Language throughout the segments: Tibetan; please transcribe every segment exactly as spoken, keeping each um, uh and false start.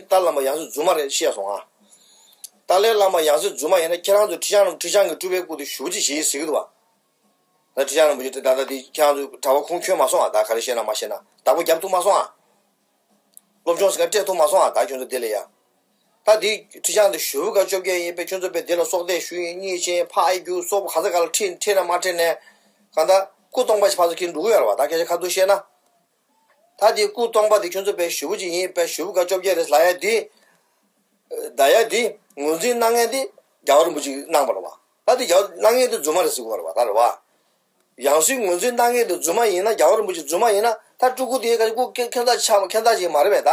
ཏཱ་ལའི་བླ་མ་ཡང་སྲིད་རྫུན་མ་རེད་བཤད་སོང་ཨ། ཏཱ་ལའི་བླ་མ་ཡང་སྲིད་རྫུན་མ་ཡིན་ན་ཁྱེད་རང་ཚོ་ཁྲི་བྱང་ཁྲི་བྱང་གི་སྤྲུལ་པའི་སྐུ་དེ་ཞེ་པོ་ཅིག་བྱེད་ཟེར་གི་འདུག་བ། ད་ཁྲི་བྱང་རིན་པོ་ཆེ་དེ་ད་ལྟ་དེ་ཁྱེད་རང་ཚོ་གྲྭ་པ་ཁུངས་འཁྱོལ་མ་སོང་ཨ། ད་ག་རེ་བཤད་ན་མ་བཤད་ན་བདག་པོ་རྒྱབ་ཐུབ་མ་སོང་ཨ། སློབ་སྦྱོང་ཟེར་མཁན་སྤྲད་ཐུབ་མ་སོང་ཨ། ད་ཁྱོད་ཚོ་དེ་ལ་ཡ། ད་དེ་ཁྲི་བྱང་དེ་ཞེ་པོ་ག་བཅོ་བརྒྱད་ཡིན་པས་ཁྱོད་ཚོ་པས་དེ་ལ་སྲོག་གཏད་ཞུ་ཡིན་གཉིད་ཆེན་ཕ་ཨེ་རྒྱུ་སོག་པོ་ག་ས་ག་ལ་ཁྲིད་ཁྲིད་ན་མ་ཁྲིད་ནས་གང་ལྟར་སྐུ་སྟོང་པ་ཞིག་ཕར་ཚུར་འཁྱེར་འགྲོ་གི་ཡོད་རེད་བ། ད་སྐད་ཆ་ཁ་ཐུག་བཤད་ན། ད་དེ་སྐུ་སྟོང་པ་དེ་ཁྱོད་ཚོ་པས་ཞེ་པོ་ཅིག་ཡིན་པས་ཞེ་པོ་ག་བཅོ་བརྒྱད་རེད་ལབ་ཡ་དེ། ད་ཡ་དེ་ངོས་འཛིན་གནང་མཁན་དེ་རྒྱལ་བ་རིན་པོ་ཆེ་གནང་བ་རེད་བ། ད་དེ་རྒྱལ་བ་གནང་མཁན་དེ་རྫུན་མ་རེད་ཟེར་གི་ཡོད་རེད་བ། ད་རེད་བ། ཡང་སྲིད་ངོས་འཛིན་གནང་མཁན་དེ་རྫུན་མ་ཡིན་ན་རྒྱལ་བ་རིན་པོ་ཆེ་རྫུན་མ་ཡིན་ན་ད་སྤྲུལ་སྐུ་དེ་ག་སྐུ་ཁྱད་མཚར་ཆགས་ཁྱད་མཚར་ཅིག་མ་རེད་པས་ད།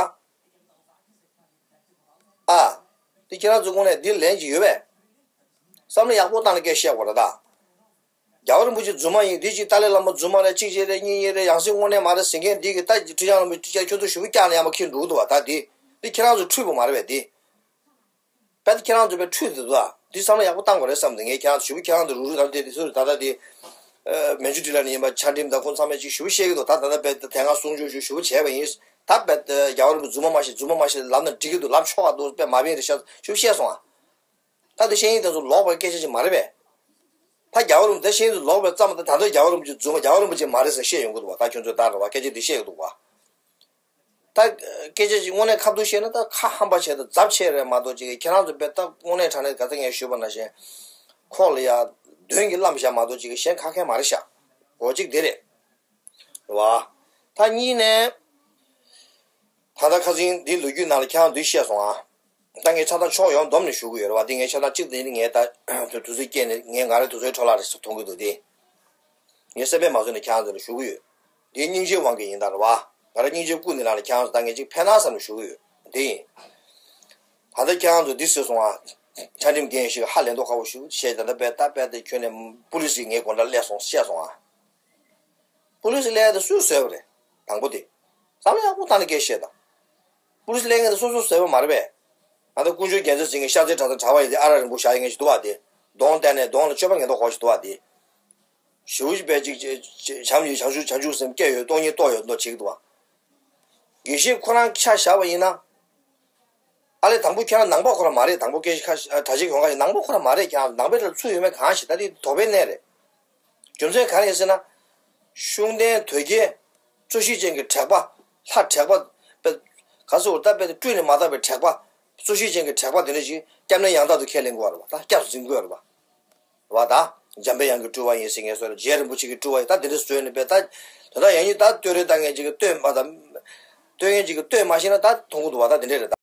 ཨ། དེ་ཁྱེད་རང་ཚོ་དངོས་གནས་འདི་ལན་ཅིག་ཡོད་པས། བསམ་བློ་ཡག་པོ་བཏང་ནས་སྐད་བཤད་དགོས་རེད་ད། རྒྱལ་བ་རིན་པོ་ཆེ་རྫུན་མ་ཡིན། འདི་གཅིག་ཏཱ་ལའི་བླ་མ་རྫུན་མ་རེད། གཅིག་གཅིག་རེད། གཉིས་གཉིས་རེད། ཡང་སྲིད་དངོས་གནས་མ་རེད་ཟེར་མཁན་འདི་གི་ད་ཁྲི་བྱང་རིན་པོ་ཆེ་ཁྱོད་ཚོ་ཞེ་པོ་བཀྱག་ནས་ཡར་མར་འཁྱེར་འགྲོ་གི་འདུག་བ། ད་འདི་འདི་ཁྱེད་རང་ཚོ་འཁྲུལ་པ་མ་རེད་པས་འདི། དཔེ་ད་ཁྱེད་རང་ཚོ་པས་འཁྲུལ་འདུག་ད། འདི་བསམ་བློ་ཡག་པོ་བཏང་དགོས་རེད་བསམ་འདུག་ངས་ཁྱེད་རང་ཚོ་ཞེ་པོ་ཁྱེད་རང་ཚོ་རུག་རུག་ད་འདི་འདི་ཚོ་ད་ལྟ་འདི། མན་ཇུ་ཊི་ལ་ནས་ཡིན་པ་ཆ་འགྲིམ་དང་ཁོང་ཚང་མས་ཅིག་ཞེ་པོ་བཤད་ཀྱི་འདུག་ད་ད་ལྟ་དཔེ་དེ་སྔ་གསུང་ཆོས་ཞུ་ཞེ་པོ་བྱས་པ་ཡིན། ད་དཔེ་རྒྱལ་བ་རིན་པོ་རྫུན་མ་མ་བཤད་རྫུན་མ་མ་བཤད་ལབ་ན་འགྲིག་གི་འདུག་ལབ་ཆོག་ག་འདུག་དཔེ་མ་བིན་རེད་ཤག་ཞེ་པོ་བཤད་སོང་ཨ། ད་དེ་ཤེས་ཡིན་དེ་ཚོ་ལོག་པའི་སྐད་ཆ་ཅིག་མ་རེད་པས། ད་རྒྱལ་བ་རིན་པོ་ཆེ་ད་ཤེས་ཡིན་དེ་ཚོ་ལོག་པའི་རྩ་མ་ད་ད་ལྟ་རྒྱལ་བ་རིན་པོ་ཆེ་རྫུན་མ་རྒྱལ་བ་རིན་པོ་ཆེ་མ་རེད་ཟེར་བཤད་ཡོང་གི་འདུག་བ། ད་ཁྱོད་ཚོས་ད་རེད་བ་སྐད་ཆ་འདི་བཤད་ཀྱི་འདུག་བ། ད་སྐད་ཆ་ཅིག་དངོས་གནས་ཁ་ཐུག་བཤད་ན་ད་ཁ་ཧམ་པ་བྱས་ད་རྫབ་ཆེ་རེད་མ་གཏོགས་ཅིག་ཁྱེད་རང་ཚོ་དཔེ་ད་དངོས་གནས་དྲང་གནས་ག་ཚོད་ངས་ཞུས་པ་ནང་བཞིན་ཁོག་ལ་ཡ་གདོན་གྱིས་བརླམས་བཞག་མ་གཏོགས་ཅིག་གཞན་ཁ་ཁས་མ་རེད་ཤག་འོ་གཅིག་དེ་རེད། རེད་བ། ད་གཉིས་ནས། ད་ལྟ་ཁ་སང་འདི་ལོ་རྒྱུས་ནང་ལ་ཁྱེད་རང་འདི་བཤད་སོང་ཨ། ད་ངས་ཆ་ཚང་ཕྱོགས་ཡོངས་བསྡོམས་ནས་ཞུ་གི་ཡོད་རེད་བ། འདི་ངས་ཆ་ཚང་གཅིག་འདི་ནི་ངས་ད་དུས་ཚོད་སྐྱེལ་ནས་ངས་ང་རའི་དུས་ཚོད་འཕྲོ་བརླག་རེད་ཟེར་མཐོང་གི་འདུག་སྟེ། ངས་སེམས་པས་མ་བཟོད་ནས་ཁྱེད་རང་ཚོ་ལ་ཞུ་གི་ཡོད། འདི་སྙིང་རྗེའི་དབང་གིས་ཡིན་ད་རེད་བ། ང་རང་སྙིང་རྗེ་ཀུན་ནས་ལངས་ནས་ཁྱེད་རང་ཚོ་ད་ངས་གཅིག་ཕན་ན་བསམ་ནས་ཞུ་གི་ཡོད། འདི་ཡིན། ད་ལྟ་ཁྱེད་རང་ཚོ་འདི་ཟེར་སོང་ཨ། ཆ་འགྲིམ་རྒན་ཞིག་ཧ་ལས་མདོག་ཁ་པོ་ཞིག་བཤད་ད་ལྟ་དཔེ་ད་དཔེ་དེ་ཁྱོན་ནས་པུ་ལི་སི་ངའི་སྒོ་འགྲམ་སླེབས་སོང་བཤད་སོང་ཨ། པུ་ལི་སི་སླེབས་ཡ་དེ་སུས་བཟོས་པ་རེད། དང་པོ་དེ། བསམ་བློ་ཡག་པོ་བཏང་ནས་སྐད་བཤད་དང་། པུ་ལི་སི་སླེབས་མཁན་དེ་སོ་སོས་བཟོས་པ་མ་རེད་པས། ང་ཚོ་དཀོན་མཆོག་རྒྱལ་མཚན་ཟེར་མཁན་ཤར་རྩེ་གྲྭ་ཚང་གྲྭ་པ་ཡིན་དེ་ཨ་རག་རིང་པོ་བཞག་ཡོད་མཁན་ཞིག་འདུག་བ་དེ། གདོང་བསྟན་ནས་གདོང་ལ་སྤྱོད་པ་ངན་མདོག་ཁ་པོ་ཞིག་འདུག་བ་དེ། ཞེ་པོ་ཅིག་དཔེ་ཅིག་བྱམས་ཡིན་བྱང་ཆུབ་བྱང་ཆུབ་སེམས་སྐྱེ་ཡོད་སྟོང་ཉིད་རྟོགས་ཡོད་མདོག་བྱེད་ཀྱི་འདུག་བ། དགེ་བཤེས་ཁོ་རང་ཆ་བཞག་པ་ཡིན་ན། ཨ་ལས་དང་པོ་ཁྱེད་རང་ནང་པ་ཁོ་རང་མ་རེད། དང་པོ་སྐད་ཆ་ཁ་ཤས་གྲྭ་ཆས་གྱོན་ཁ་ཤས་ནང་པ་ཁོ་རང་མ་རེད། ཁྱེད་རང་ནང་པའི་གྲལ་ཚུད་ཡོད་མེད་གང་ཞིག་ད་དེ་དོགས་པའི་གནས་རེད། རྒྱུ་མཚན་ག་རེ་ཡིན་ཟེར་ན། ཤུགས་ལྡན་དོལ་རྒྱལ་རྩོད་གཞི་ཅན་གྱི་དྲེགས་པ། ལྷ་དྲེགས་པ། དཔེ། ག་ཟེར་བ་ད་དཔེ་དེ་སྤྲུལ་ནས་མ་དག་པའི་དྲེགས་པ། རྩོད་གཞི་ཅན་གྱི་དྲེགས་པ་དེ་འདྲ་ཞིག་སྐྱབས་གནས་ཡང་དག་ཏུ་ཁས་ལེན་དགོས་པ་རེད་བ། ད་སྐྱབས་སུ་འཛིན་དགོས་པ་རེད་བ། རེད་བ་ད། འཇམ་པའི་དབྱངས་ཀྱི་སྤྲུལ་པ་ཡིན་ཟེར་མཁན་སོགས་རེད། རྗེ་རིན་པོ་ཆེ་གི་སྤྲུལ་པ་ཡིན་ད་དེ་འདྲ་བཟོས་ནས་དཔེ་ད། དོན་དག་ཡང་སྙིང་ད་བསྟོད་རེས་ད་ངས་ཅིག་གི་བསྟོད་མ་ད། བསྟོད་མཁན་ཅིག་གི་བསྟོད་མ་ཤེས་ན་ད་མཐོང་གི་འདུག་བ། ད་དེ་འདྲ་རེད་ད།